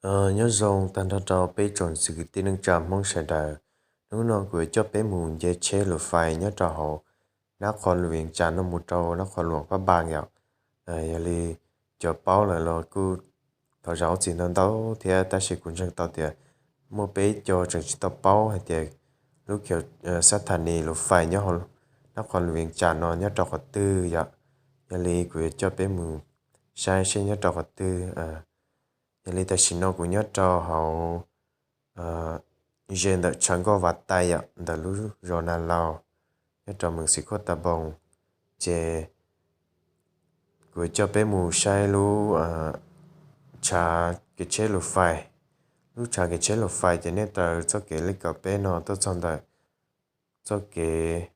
Nyob zoo tag nrho rau peb tsoom txiv kwv tij neej tsa Hmoob sawv daws. Hnub no kuv yuav coj peb mus nce tsheb lus fais nyob rau hauv nab qhov luam Vias Cas no mus rau nab qhov luam Paj Npas yom. Yog li cov paub lawm los kuj thov zam txim ntau ntau thiab, tab sis kuv ntseeg tau tias muaj peb co tseem tsis tau paub hais tias lub xab thas nis lus fais nyob hauv nab qhov luam Vias Cas no nyob rau qhov twg yom. Yog li kuv yuav coj peb mus saib seb nyob rau qhov twg. Yog li tam sim no kuv nyob rau hauv ze ntawm tshav nkoj Vas Tais yom, ntawm lub zos Nas Laus, nyob rau moos Xis Khuaj Tha Npoos. Ces kuv coj peb mus saib lub tshav kev tsheb lus fais. Lub tshav kev tsheb lus fais ces nej taws txoj kev lej kaum peb no tuaj txog ntawm txoj kev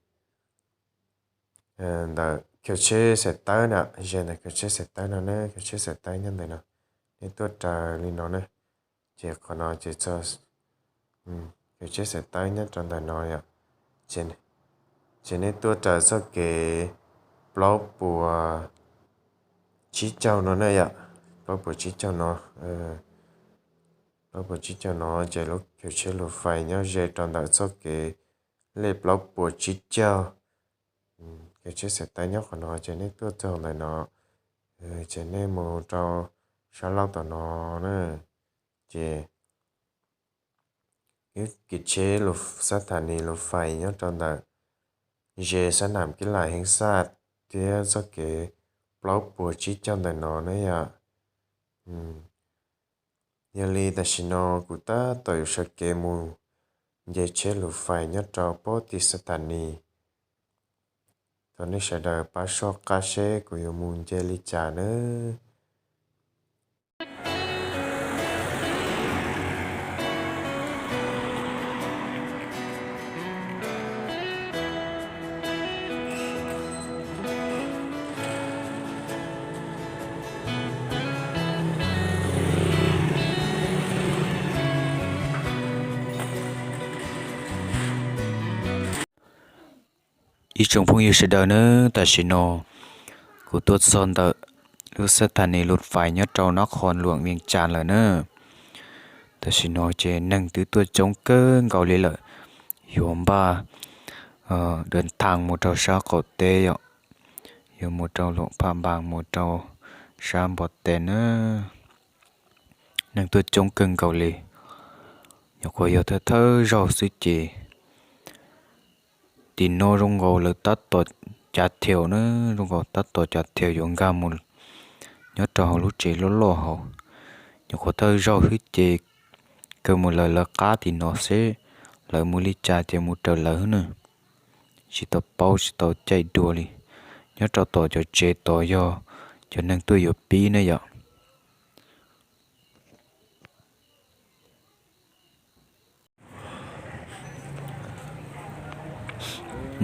ntawm khaws tsheb Xais Tawb na, ze ntawm khaws tsheb Xais Tawb no na, khaws tsheb Xais Tawb nyob ntawm no. Nej tuaj raws li no na, ces qhov no ces txog khaws tsheb Xais Tawb nyob rau ntawm no yom. Ces nej tuaj raws txoj kev plaub puas tsib caug no na yom, plaub puas tsib caug no. Plaub puas tsib caug no ces lub khaws tsheb lus fais nyob ze rau ntawm txoj kev lej plaub puas tsib caug. Khaws tsheb Xais Tawb nyob qhov no ces nej tuaj txog ntawm no, ces nej mus rau sab laug tom no na, ces lub kev tsheb lus, xab thas nis lus fais nyob rau ntawm ze sab nam kib lam heev xaj thiab txoj kev plaub puas tsib caug ntawm no na yom. Yog li tam sim no kuv tab tom yuav sawv kev mus nce tsheb lus fais nyob rau pob tim xab thas nis. Thov nej sawv daws pab soj qab seb kuv yuav mus nce li cas nawb. Ib tsoom phooj ywg sawv daws nawb, tam sim no kuv tuaj txog ntawm lub xab thas nis lus fais nyob rau nab qhov luam Vias Cas lawm na. Tam sim no ces neeg twb tuaj coob kawg nkaus li lawm, yuav npaj dawv thas mus rau sab qaum teb yom, yuav mus rau luam Phaj Npas mus rau sab Npov Tes na. Neeg tuaj coob kawg nkaus li, nyuam qhuav yog thawj thawj zaug xwb ces tim no zoo nkaus lawv tab tom cav thiaus na, zoo nkaus tab tom cav thiaus yuav nkag mus nyob rau hauv lub tsev loj loj hauv. Nyuam qhuav thawj zaug xwb ces kawg mus lawv lawv qab tim no seb lawv mus li cas ces mus raws lawv na. Tsis tau paub tsis tau caij dua li. Nyob rau tom cov tsev tod yog cov neeg tuaj yuav pib na yom.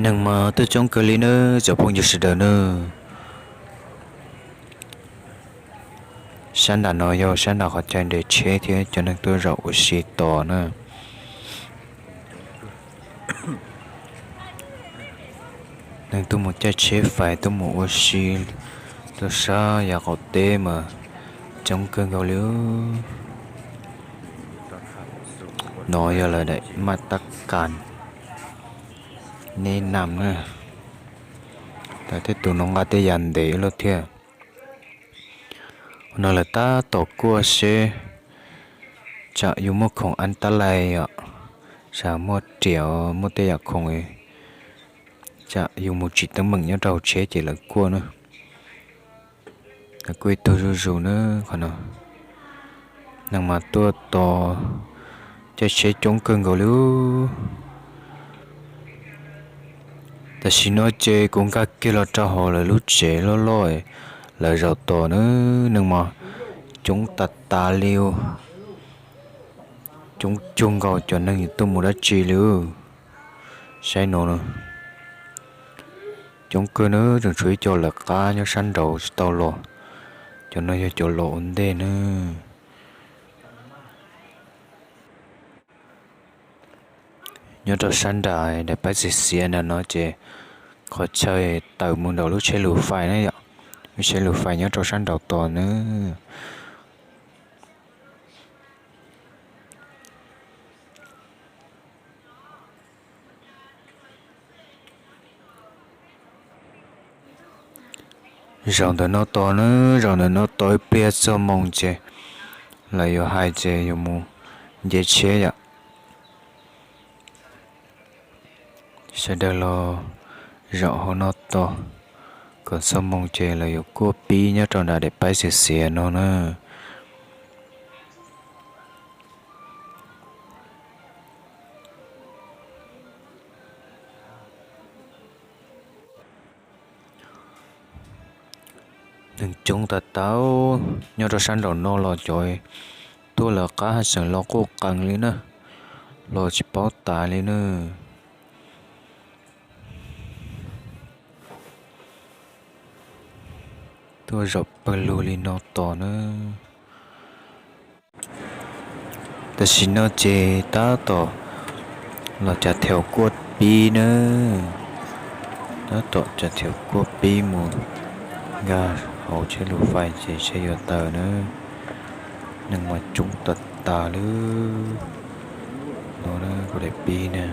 Neeg mas tuaj coob kawg li nawb cov phooj ywg sawv daws nawb. Sab nram no yog sab nram qhov chaw nres tsheb thiab cov neeg tuaj zaum ua si tos na. Neeg tuaj mus caij tsheb fais tuaj mus ua si tuaj sab yav qaum teb mas coob kawg nkaus li. No yog lawv daim maj tab kas neb nam na, lawv tej tus no nqa tej yam ntev ib lub thiab. No lawv tab tom kuaj seb tsam yus muaj khoom an tab lais os, tsam muaj riam muaj tej yam khoom, tsam yus mus tsim teeb meem nyob rau hauv tsheb ces lawv kuaj na. Lawv kuaj ib tug zuj zus na qhov no. Neeg mas tuaj tos caij tsheb coob kawg nkaus li. Tam sim no ces kuv nkag kiag los rau hauv lawv lub tsev loj loj lawv zaum tos na, neeg mas coob tas tas li, coob cuag nkaus cov neeg yuav tuaj mus dab tsi li. Saib no na, coob kawg na, tseem tshuav ib co lawv qab nyob sab nraud tsis tau los, cov no yog cov los ua ntej na. Nyob rau sab nram daim paib xiav xiav nram no ces qhov chaw tawm mus nraum lub tsheb lus fais na yom, lub tsheb lus fais nyob rau sab nraud tos na. Zaum ntawm no tos na, zaum ntawm no tos ib pliag txog moo ces lawv yuav hais ces yuav mus nce tsheb yom. Sawv daws los zaum hauv no tos kom txog moo ces lawv yuav kuaj pib nyob rau nram daim paib xiav xiav no na. Neeg coob tas tas, nyob rau sab nraum no los cov tuaj lawv qab haj tseem los quaj qees li na, los tsis paub tas li na. Tuaj zaum pawg lug li no tos na. Tam sim no ces tab tom los cav theem kuaj pib na, tab tom cav theem kuaj pib mus nkag hauv tsheb lus fais ces tsheb yuav tawm na. Neeg mas coob tas tas li no, kuv daim pib na,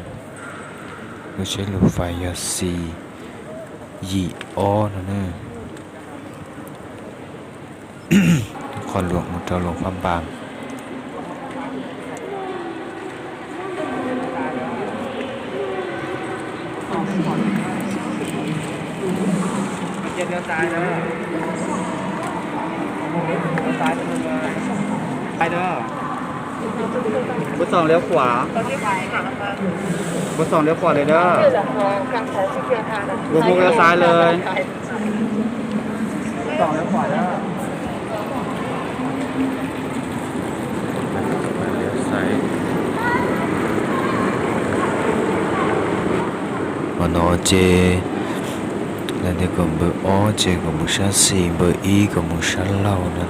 lub tsheb lus fais yog xis yim ob no na. Qhov luam mus rau Luam Phaj Npas. Bos xoom liab qhuav, bos xoom liab qhuav lawm dab, bos mus liab xaiv lawm. Hov no ces lawv tias kom npawb ob ces kom mus sab xis, npawb ib kom mus sab laug no.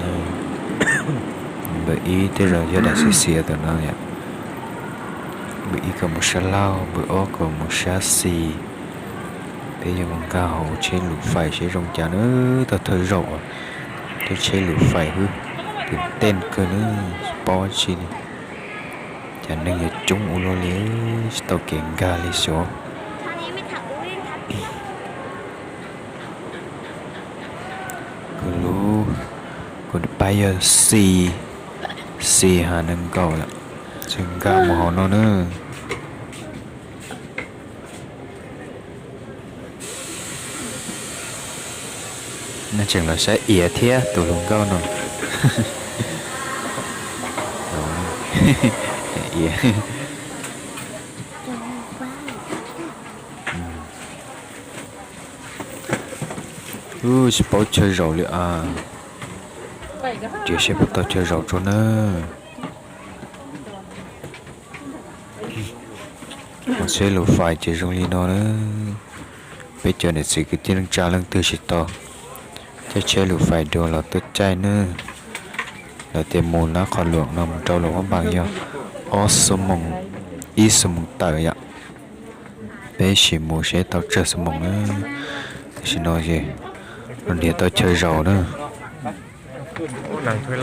Npawb ib tej zaum yog daim xiav xiav tam no yom. Npawb ib kom mus sab laug, npawb ob kom mus sab xis. Peb yuav mus nkag hauv tsheb lus fais seb zoo cas na, tau thawj zaug tej tsheb lus fais hwb, twm tej kawg na, tsis paub tsi li. Cas neeg yuav coob ua luaj li, tsis tau kev nkag li xyov. Kuv lub, kuv pab yog xis, xis ha nees nkaum lawm, tseem nkag mus hauv no na. Nej tseem los saib iav thiab tus hluas nkauj no. Iav. Ub, tsis paub chaw zaum li as. Tias seb puas tau chaw zaum tsuas na. Mus tsheb lus fais ces zoo li no na. Peb cov niam txiv kwv tij neej tsa leej twg tsis tau caij tsheb lus fais dua los tuaj caij nawb. Lawv tias mus nab qhov luam no mus rau Luam Phab Npas yog ob xuab moos, ib xuab moos tawm yom. Peb sim mus seb tau tsawg xuab moos na. Tam sim no es los nrhiav tau chaw zaum na. Twb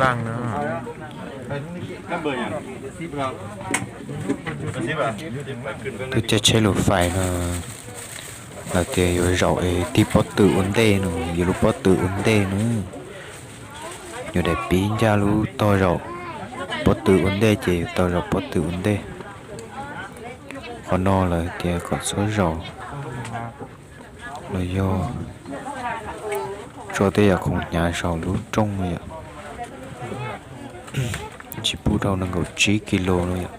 caij tsheb lus fais no, lawv tias yuav zaum es tig pob tw ua ntej no, yuav lub pob tw ua ntej no. Yuav daim pib ncaj lub tog zaum pob tw ua ntej ces yuav tau zaum pob tw ua ntej. Qhov no lawv tias kom txhob zaum los yog tso tej yam khoom hnyav saum lub rooj no yom. Tsis pub dhau nees nkaum tsib kis lus no yom.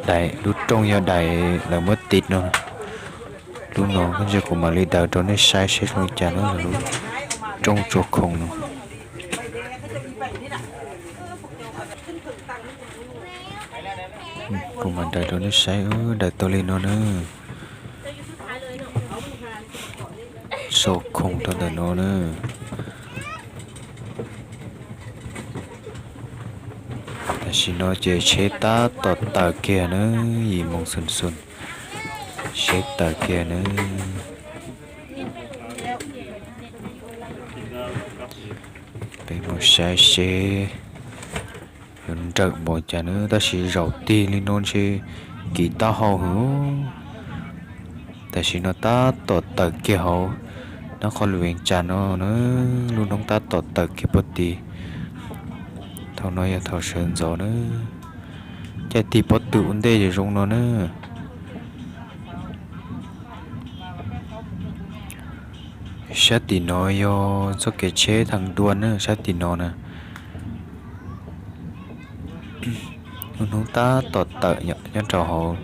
Daim lub rooj yog daim lawv muab tiv no. Lub no koj ntsia kuv mam li daws rau nej saib seb zoo li cas na, lub rooj tso khoom no. Kuv mam daws rau nej saib, daws tau li no na. Tso khoom rau ntawm no na. Tam sim no ces tsheb tab tom tawm kiag na, yim moos xun xun, tsheb tawm kiag na. Peb mus saib seb yuav nrawm npaum cas na, tab sis zaum tig li no ntshe kiv taub hau heev. Tam sim no tab tom tawm kiag hauv Nab qhov lus Vees Cas no na, lub hnub tab tom tawm kiag puag tid. Thaum no yog thaum sawv ntxov na, caij tig pob tw ua ntej zoo zoo no na. Sab tim no yog txoj kev tsheb thaj dua na, sab tim no na. Lub hnub tab tom tawm nyob rau hauv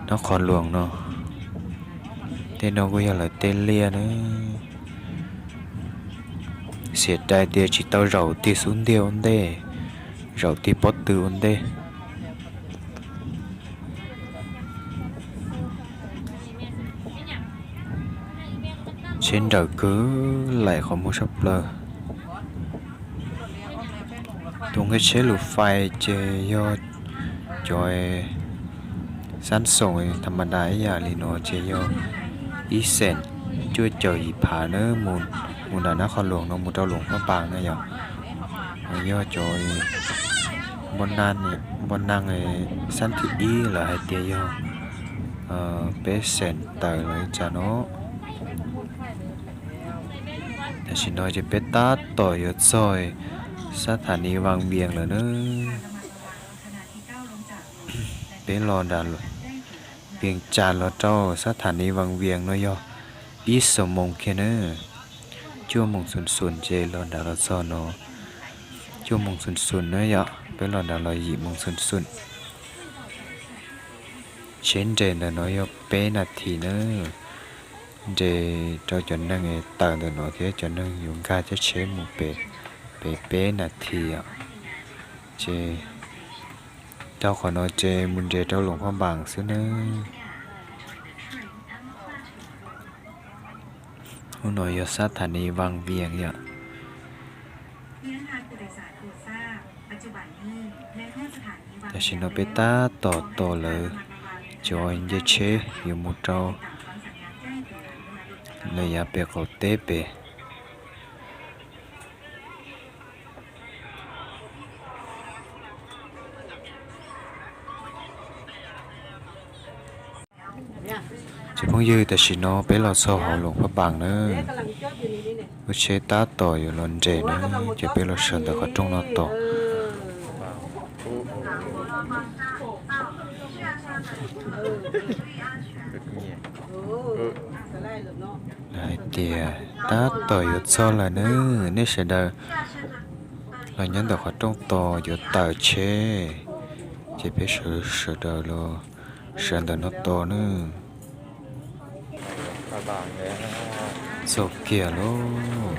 Nab Qhov Luas no. Tej no kuj yog lawv tej liaj na. Xiam dai tias tsis tau zaum tig xub ntiag ua ntej, zaum tig pob tw ua ntej. Tsheb nrawm kawg, laim qhov muag sab plaws. Tus nqi tsheb lus fais ces yog cov Samsung tha ma da ib yam li no ces yog ib xees cuaj caum yim phav na, mus nram Nab Qhov Luas no mus rau Luas Phab Npas na yom. Yog cov npoj nag xab thim ib lawv hais tias yog peb xees tawm los li cas no. Tam sim no ces peb tab tom yuav txog sab tham ni Vaj Vias lawm na. Peb los nram Vias Cas los rau sab tham ni Vaj Vias no yog ib xuab moos kiag na. Cuaj moos xun xun ces los nram los txog no. Cuaj moos xun xun na yom, peb los nram los yim moos xun xun. Tsheb nres ntawm no yog peb nas this na. Nres rau cov neeg tawm ntawm no thiab cov neeg yuav nkag caij tsheb mus pem peb nas this os. Ces tau qhov no ces mus nres rau Luas Phab Npas xwb na. Hnub no yog sab tham ni Vaj Vias yom. Tam sim no peb tab tom tos lawv cov nce tsheb yuav mus rau lawv yav pem qaum teb pem. Cov phooj ywg, tam sim no peb los txog hauv Luas Phab Npas na. Lub tsheb tab tom yuav los nres na, ces peb los sawv ntawm qhov rooj no tos. Lawv hais tias tab tom yuav txog lawm na, nej sawv daws los nyob ntawm qhov rooj tos yuav tawm tsheb, ces peb sawv daws los sawv ntawm no tos na. Txog kiag lauj.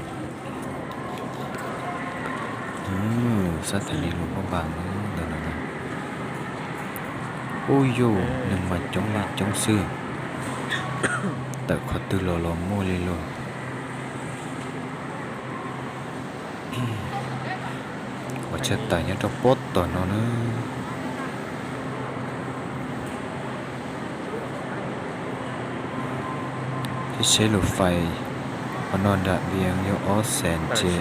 Sab tham ni Luas Phab Npas ntawm no. Ub yuj, neeg mas coob li coob xwb. Tawm qhov twg los los muaj li lauj. Qhov chaw tawm nyob rau pob tom no na. Caij tsheb lus fais qhov no nram Vias yog ob xees ces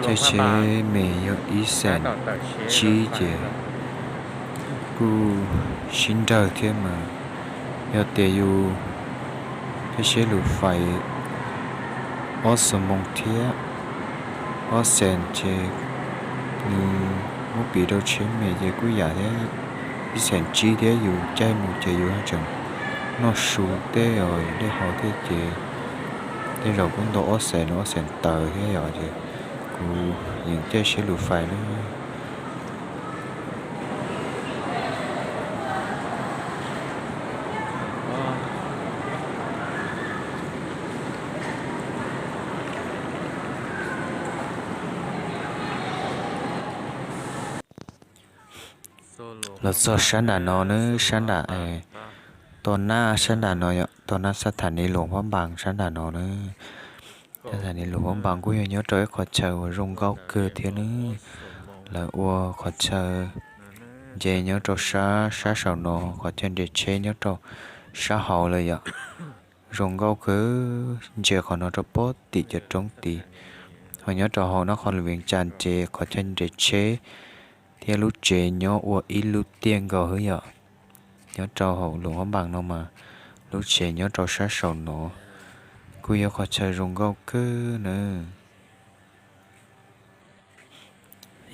caij tsheb me yog ib xees tsib ces kuj sib nrawg thiab mas. Yog tias yus caij tsheb lus fais ob xuab moos thiab ob xees ces nws muab piv rau tsheb me ces kuj yam thiab ib xees tsib thiab, yus caij mus ces yus tseem noj su tej os, dej haus thiab ces tej zaum kuj ntau ob xees los ob xees taws thiab yom, ces kuv yeem caij tsheb lus fais na. Los txog sab nram no na, sab nram, to nab sab nram no yom, to nab sab tham ni Luas Phab Npas sab nram no na. Sab tham ni Luas Phab Npas kuj yog nyob rau ib qhov chaw uas zoo nkauj kawg thiab na. Lawv ua qhov chaw nce nyob rau sab, sab saum no, qhov chaw nres tsheb nyob rau sab hauv lawm yom. Zoo nkauj kawg, ntsia qhov no rau pob tim cov roob tid. Ho nyob rau hauv Nab Qhov Vias Cas ces qhov chaw nres tsheb thiab lub tsev nyob ua ib lub tiaj nkaus xwb yom. Nyob rau hauv Luas Phab Npas no mas lub tsev nyob rau sab saum no, kuj yog qhov chaw zoo nkauj kawg nawb.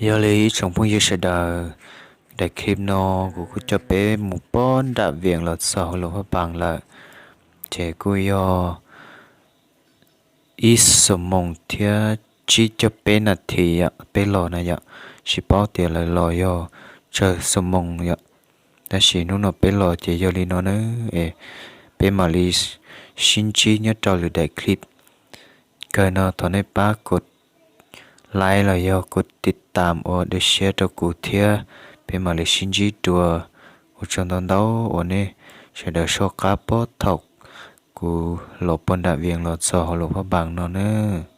Yog li ib tsoom phooj ywg sawv daws, daim clip no kuv kuj coj peb mus puag nram Vias los txog hauv Luas Phaj Npaas lawm, ces kuj yog ib xuab moos thiab tsib caug peb nas this yom, peb los na yom, tsis paub tias lawv los yog tsawg xuab moos yom. Tab sis hnub no peb los ces yog li no nawb, es peb mam li sib ntsib nyob rau lwm daim clip. Kawg no thov nej pab kuv like los yog kuv tiv tam ua dawb siab rau kuv thiab, peb mam li sib ntsib dua. Ua tsaug ntau ntau uas nej sawv daws soj qab pab thaum kuv los puag nram Vias los txog hauv Luas Phaj Npaas no nawb.